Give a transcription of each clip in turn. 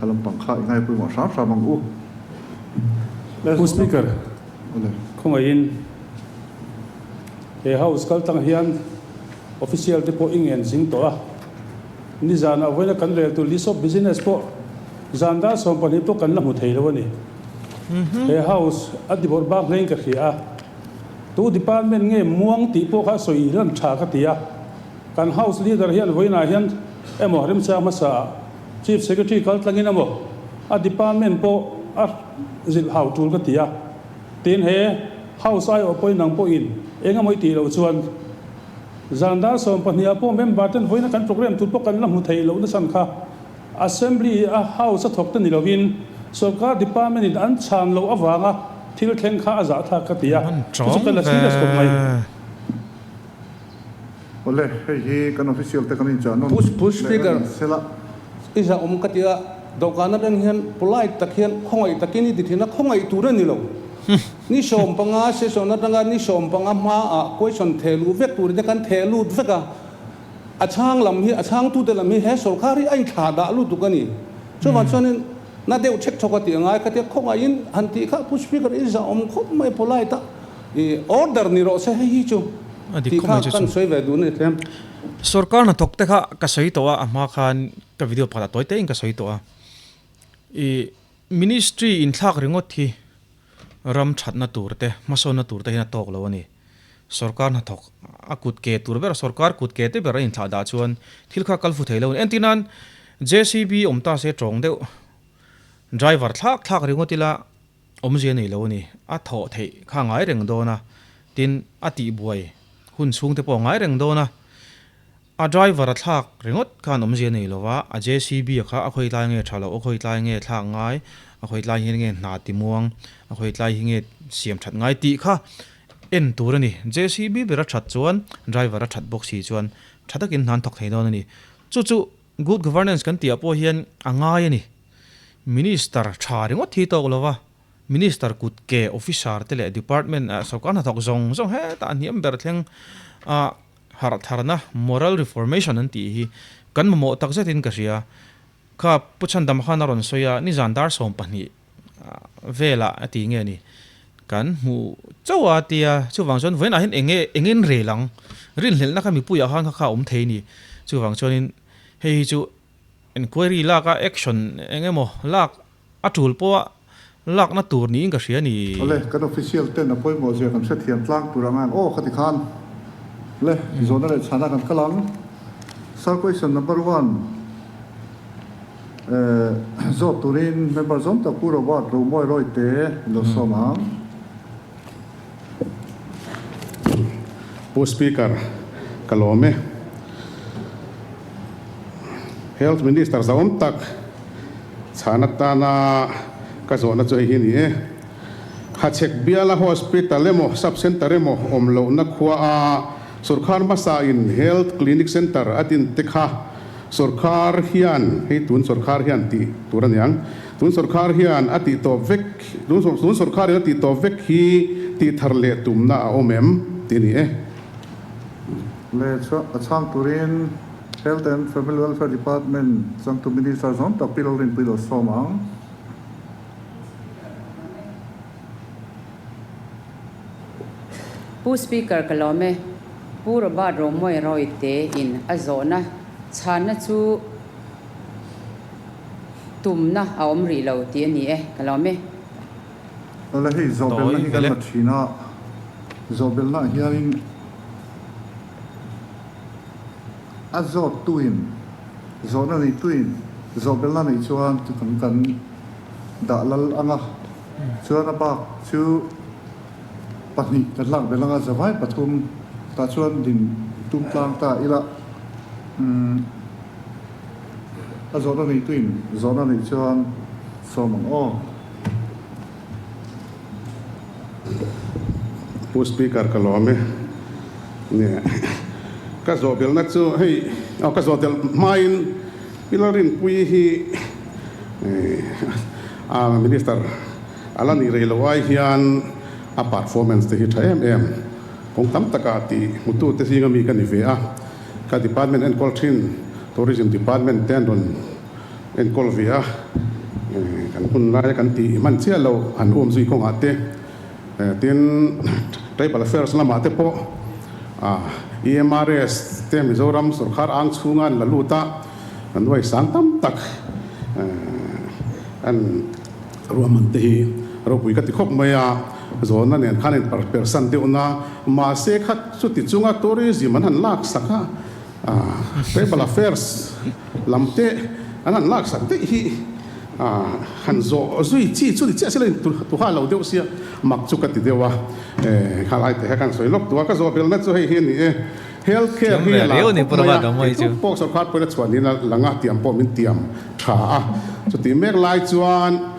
Kha lampang kha i ngaipawimawh hram hram ang u. Pu Speaker, khawngaihin he House kal tlang hian official te pawh i ngen zing tawh a. Nizanah vawiina kan rel tur list of business pawh zan dar 12 pawh kan la hmu thei lo a ni. He House a dibawrh bak hlein ka hria a. Tu department nge muang tih pawh kha sawi lan tha ka ti a. Kan House Leader hian vawiinah hian emaw remchang hmasa ah Chief Secretary kal tlangin emaw a department pawh a zilh hau tul ka ti a. Tin he House aiawh pawhin nang pawhin eng emaw i tih loh chuan zan dar 12 ah pawh member ten vawiina kan program tur pawh kan la hmu thei loh nachhan kha Assembly a House a thawk te ni lovin sorkar department in an chhan loh avanga thil thleng kha a zahthlak ka ti a. An Chu chu tawng ka la serious khawp mai. ve. Awle, hei hi kan official te kan inchah nawn Pu Pu leh Speaker, reng sela. I zah awm ka ti a, dawhkan atang hian polite tak hian khawngaih takin i ti thin a, khawngaih tur a ni lo. Ni 15 session atanga ni 15 hmaah question theh luh vek turin te kan theh lut vek a, a chhang lam hi, a chhangtute lam hi he sorkar hi a inthlah dah lutuk a ni. Chuvang chuanin na deuh chhek chhawk a tih a ngai ka ti a, khawngaihin han tih kha Pu Speaker i zah awm khawp mai polite a, i order ni rawh se hei hi chu. A dik Tih khawp kha mai chu kan chu. sawi ve duh ni tlem. Sorkar hnathawk te kha ka sawi tawh a, a hma khan ka video pakhatah tawi tein ka sawi tawh a. I ministry inthlak ringawt hi ram thatna tur te, hmasawnna tur te hian a tawk lo a ni. Sorkar hnathawk a kut ke tur ber, sorkar kut ke te ber a inthlah dah chuan thil kha kal fu thei lo a ni. Entirnan JCB awm ta se tawng deuh driver thlak thlak ringawt ila Awmzia nei lo a ni. A thawh theih kha a ngai reng dawn a, tin a tihbuai hun chhung te pawh a ngai reng dawn a. A driver a thlak ringawt khan awmzia nei lo va, a JCB a kha a khawi tlai nge tha loh, a khawi tlai nge thlak ngai, a khawi tlai hi nge hna ti muang, a khawi tlai hi nge siam that ngai tih kha en tur a ni. JCB ber a that chuan driver a that bawk si chuan tha takin hna an thawk thei dawn a ni. Chu chu Good governance kan tihah pawh hian a ngai a ni. Minister tha ringawt hi tawk lova, Minister kut ke officer te leh department ah sorkar hnathawk zawng zawng hetah a hniam ber thleng a harh tharna moral reformation an tih hi kan mamawh tak zetin ka hria. Kha Pu Chhandam khan a rawn sawi a, nizan dar 12 velah a ti nge ni kan hmuh chauh a tia chuvang chuan vawiinah hian enge engin rel ang rinhlelhna kha mipuiah khan kha kha a awm thei a ni chuvang chuanin hei hi chu enquiry lak a action eng emaw lak a tul pawha lakna tur niin ka hria a ni. Awle, kan official ten a pawimawh zia kan hrethiam tlang tur ang ang aw khati khan le zawhna leh chhana kan kal ang. Sir question number one. Zawt turin member zawm tak Pu Robert Romawi Rawite i lo sawm ang. Pu Speaker, ka lawm e. Health Minister zahawm tak chhan atana ka zawhna chu hei hi a ni e. Hachhek biala Hospital emaw Sub Centre emaw awm lohna khua a sorkar hmasa in Health Clinic Centre a din te kha Sorkar hian, hei tun sorkar hian tih tur a niang, tun sorkar hian a tih tawp vek, tun tun sorkar in a tih tawp vek hi tih thar leh tumna a awm em? tih a ni e. Leh chhuah a chhang turin Health and Family Welfare Department changtu Minister zawng tak Pi Lalrinpuii lo sawm ang. Pu Speaker ka lawm e. Pu Robert Romawi Rawite in a zawhna chhanna chu tumna a awm rih lo tih a ni e, ka lawm e. Awle hei zawhbelna hi kan la thin a, zawhbelna ah hianin a zawt tuin, zawhna nei tuin zawhbelna neih chuan kan kan dah lal ang a, chuan a bak chu. Pahnih kan lak belh anga zavai pathum tah chuan din tum tlang ta ila umm a zawhna nei tuin zawhna neih chuan sawm ang aw. Pu Speaker ka lawm e. Nge ka zawh belhna chu hei aw ka zawh delh hmain Pi Lalrinpuii hi a Minister A la nih rei lo ai hian a performance te hi tha em em. Kawng tam takah tih hmutu te zinga mi ka ni ve a, ka department enkawl thin Tourism department te an rawn enkawl ve a. Kan hun laia kan tih hman chiah lo han um zui kawngah te, tin Tribal Affairs lamah te pawh EMRS te Mizoram sorkar ang chhunga an la lut a, an nuai sang tam tak an ruahman te hi ropui ka ti khawp mai a, zawhna nen khan in persan deuhna mahse kha chuti chunga tourism an han lak sak a. Tribal Affairs lam te an han laksak daih hi han zawh zui chi chu ni chiah silo in tuha lo deuh sia mak chu ka ti deuh a, kha lai te kha kan sawi lawk tu a, ka zawh belna chu hei hi a ni e, Health Care hi a lar khawp mai a, keitu pawh sorkar pawhin a chhuah niin a lang a, tiam pawh min tiam tha a, chutih mek lai chuan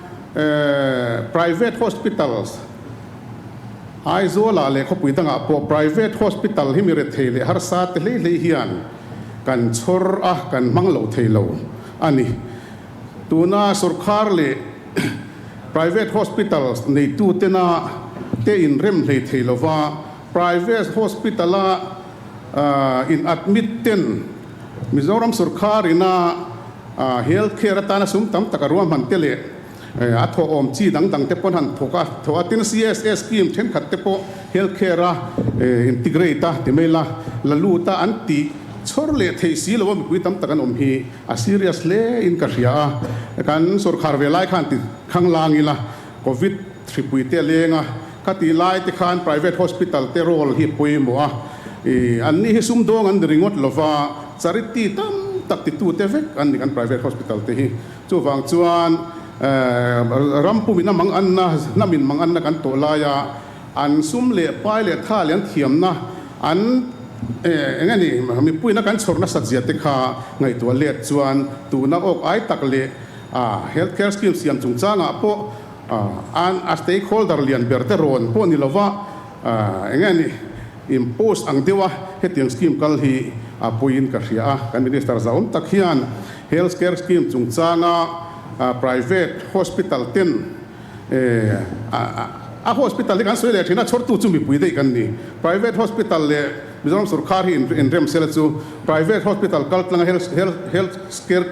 Private Hospitals, Aizawlah leh khawpui dangah pawh private hospital hi mi rethei leh harsa te hlei hlei hian kan chhawr a, kan hmang lo thei lo a ni. Tuna sorkar leh private hospital neitu tena te inrem hlei thei lova private hospital-a in admit ten Mizoram sorkar ina health care atana sum tam tak a ruahman te leh A thawh awm chi dang dang te pawn han thawk a, thawh a tin CSS scheme thenkhat te pawh health care a integrate a ti mai la, la lut a an tih chhawr leh theih si lo a mipui tam tak an awm hi a serious hle in ka hria a, kan sorkar ve lai khan ti khang lang ila covid hripui te a leng a, kha tih lai te khan private hospital te role hi pawimawh a, an ni hi sumdawng an ni ringawt lova charity tam tak titu te vek an ni kan private hospital te hi. Chuvang chuan ram pumin a mang anna, hnamin mang anna kan tawh laia an sum leh pai leh tha leh an thiamna an eng nge ni mipuiina kan chhawr nasat zia te kha ngaihtuah let chuan tuna awk ai tak leh health care scheme siam chungchangah pawh an a stakeholder lian ber te rawn pawh ni lova eng nge ni impose ang deuha hetiang scheme kal hi a puiin ka hria a, kan minister zahawm tak hian Health Care Scheme chungchanga private hospital ten a hospital hi kan sawi leh thin a, chhawrtu chu mipui daih kan ni. Private hospital leh Mizoram sorkar hi inrem sela chu private hospital kal tlanga health care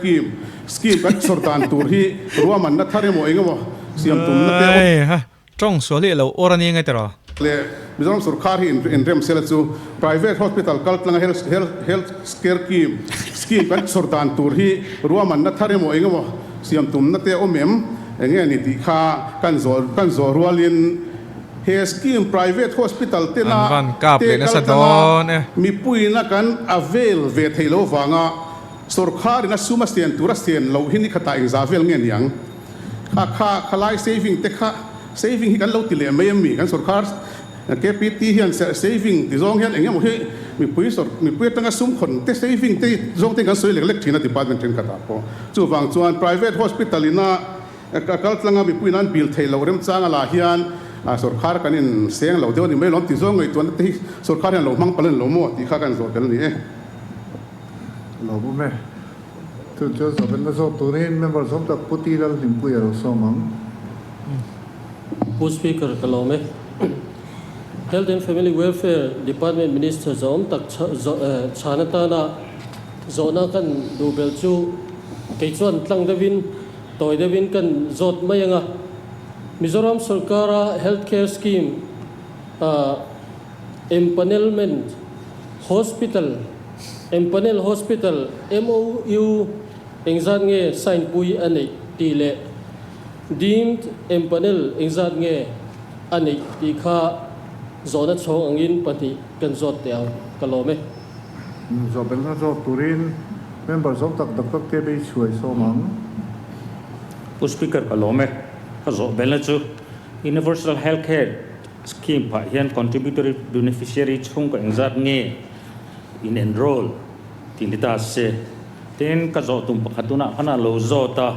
scheme kan chhawr dan tur hi ruahmanna thar emaw eng emaw siam tumna te awm. Tawng sual hi a lo awr a ni nge tiraw? Leh Mizoram sorkar hi inrem sela chu private hospital kal tlanga health health care scheme scheme kan chhawr dan tur hi ruahmanna thar emaw eng emaw siam tumna te a awm em? Eng nge ni tih kha kan zawh kan zawh rualin he scheme private hospital An tena van kap te leh kal nasa tlanga dawn e. mipuiina kan avail ve theih lo vanga sorkarin a sum a sian tur a sian loh hi ni khatah engzah vel nge niang? Kha kha khalai saving te kha saving hi kan lo ti leh mai ami kan sorkar KPT hian saving ti zawng hian eng emaw hi mipui sor mipui atanga sum khawn te saving te zawng te kan sawi lek lek thin a department thenkhat ah pawh chuvang chuan private hospital ina kal tlanga mipui in an bill theih loh remchang a lah hian sorkar kan in seng lo deuh a ni mai lawm ti zawng ngaihtuahna te hi sorkar hian lo hmang palh a ni lo maw tih kha kan zawh tel a ni e. Lo awm e. Chu chuan zawhbelna zawk turin member zawm tak Pu Ti Lalhlimpuia a lo sawm ang. Pu Speaker ka lawm e. Health and Family Welfare Department Minister zawm tak chhan atana zawhna kan duh belh chu kei chuan tlang deuhin tawi deuhin kan zawt mai ang a. Mizoram sorkara Health Care Scheme Empanelment Hospital Empanel Hospital MOU engzat nge sign pui a neih tih leh Deemed Empanel engzat nge a neih tih kha zawhna chhawng angin pahnih kan zawt teh ang, ka lawm e. Zawhbelna zawt turin member zawm tak Doctor KB Chhuai sawm ang. Pu Speaker ka lawm e. Ka zawhbelna chu Universal Health Care Scheme phah hian contributory beneficiary chhungkaw engzat nge in enroll tih ni ta se. Tin, ka zawh tum pakhat tunah khan a lo zawt a,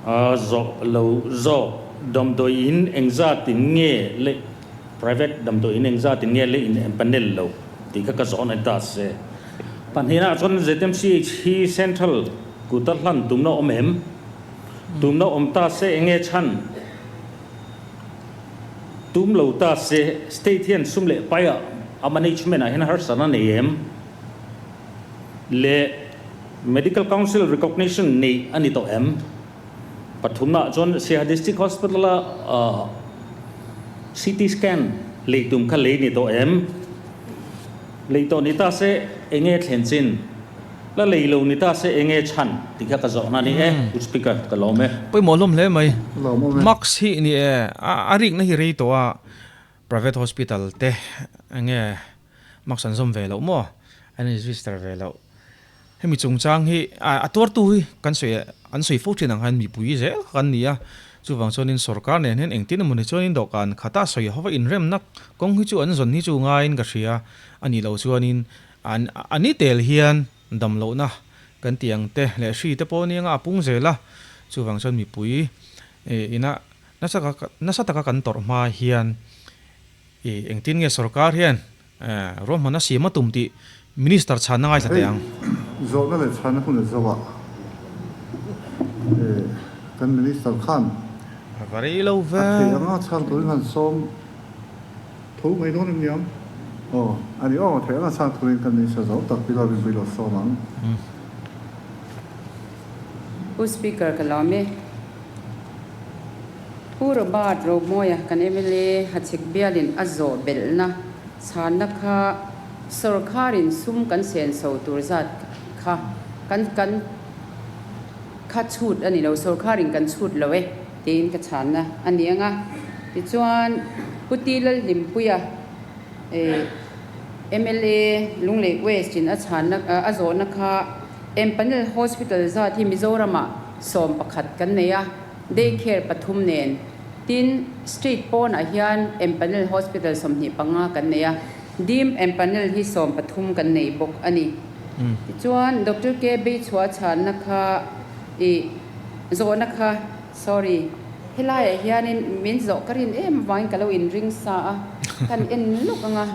a zawh lo zawk damdawi in engzat in nge leh private damdawi in engzat in nge leh in empanel lo tih kha ka zawh ni ta se. Pahnihna ah chuan ZMCH hi central kuta hlan tumna awm em? Tumna awm ta se enge chhan? Tum lo ta se, state hian sum leh paiah a management ah hian harsatna nei em? Leh Medical Council recognition nei a ni tawh em? Pathumnaah chuan Siaha District Hospital-a CT scan lei tum kha lei ni tawh em? Lei tawh ni ta se enge thlen chin? La lei lo ni ta se enge chhan? Tih kha ka zawhna a ni e, Pu Speaker, ka lawm e. Pawimawh hlawm hle mai. Max hi ni e, a rikna hi rei tawh a, private hospital te enge max an zawm ve loh maw? An register ve loh. Hemi chungchang hi a tuartu hi kan sawi an sawi fo thin ang hian mipui zel kha kan ni a, chuvang chuanin sorkar nen hian engtin emaw ni chuanin dawhkan khata sawi hova inremna kawng hi chu an zawn hi chu ngaiin ka hria a nih loh chuanin an a ni tel hian damlohna kan tih ang te leh hri te pawh nia a pung zel a, chuvang chuan mipui ina nasa nasa taka kan tawrh hma hian ih engtin nge sorkar hian Ruahmanna siam a tum tih Minister chhanna ngaithla Hei, teh ang. Zawhna leh chhanna hun a zo a, kan Minister khan A va rei lo ve. A theih anga chhan turin han sawm tho mai dawn em niang? Aw, a ni aw, a theih anga chhan turin kan Minister zo tak Pilar Rinpui lo sawm ang. Pu Speaker ka lawm e. Pu Robert Romawia kan mla Hachhek bialin a zawh belhna chhanna kha sawrkharin sum kan senso tur zat kha kan kan kha chhut a ni lo, sawrkharin kan chhut lo e tiin ka chhanna a ni ang a. Tichuan Pu Ti Lalhlimpuia mla Lunglei West in a chhanna a zawhna kha Empanel Hospital zat hi Mizoramah 11 kan nei a, Day care pathum nen. Tin, state pawnah hian Empanel Hospital 25 kan nei a, Dim Empanel hi 13 kan nei bawk a ni. Tichuan, Doctor K. Beichhua chhanna kha ih zawhna kha, sorry, helaiah hianin min zawh ka rin em avangin ka lo inring sa a, kan en lawk ang a.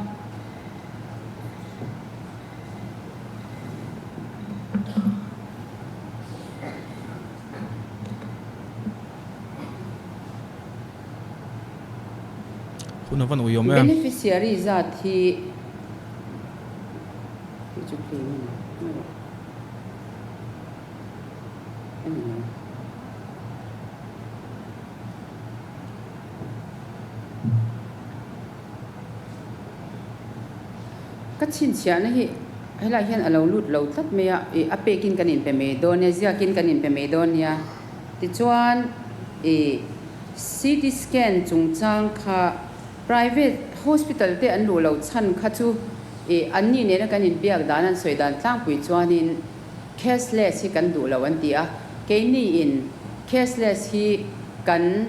Hun a van uiawm em? Beneficiary zat hi hei chu claim a ni erawh a ni lo. Ka chhinchhiahna hi helaiah hian a lo lut lo tlat mai a, ih a pekin kan inpe mai dawn nia, ziakin kan inpe mai dawn nia. Tichuan ih CT scan chungchang kha private hospital te an luh loh chhan kha chu ih anni nena kan inbiak dan an sawi dan tlangpui chuanin cashless hi kan duh lo an ti a, keiniin cashless hi kan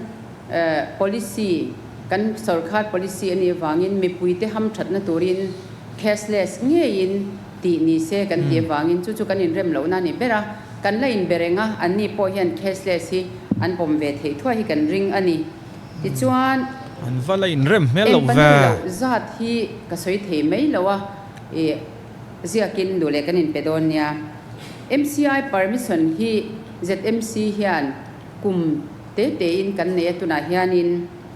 Policy, Kan sorkar policy a nih avangin mipuite hamthatna turin cashless ngeiin tih ni se kan tih avangin chu chu kan inrem lohna a ni ber a. Kan la inbe reng a, anni pawh hian cashless hi an pawm ve theih thuai hi kan ring a ni. Tichuan, An va la inrem hmel loh ve. Empanel loh zat hi ka sawi thei mai lo a, ih ziakin duh leh kan inpe dawn nia. MCI permission hi ZMC hian kum Te tein kan nei a, tunah hianin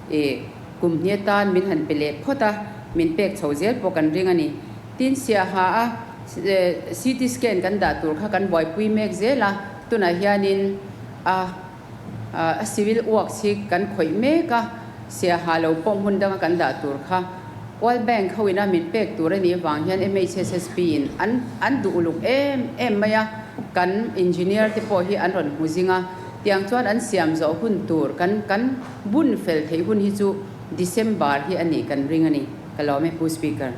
ih kum hnih atan min han pe leh phawt a, min pek chho zel pawh kan ring a ni. Tin, Siaha a CT scan kan dah tur kha kan buaipui mek zel a, tunah hianin a a civil works hi kan khawih mek a, Siaha lo pawh hmun danga kan dah tur kha World Bank ho ina min pek tur a nih avang hian MHSSP in an an duh uluk em em mai a, kan engineer te pawh hi an rawn hmu zing a. Tiang chuan an siam zawh hun tur kan kan bun fel theih hun hi chu December hi a nih kan ring a ni. Ka lawm e Pu Speaker.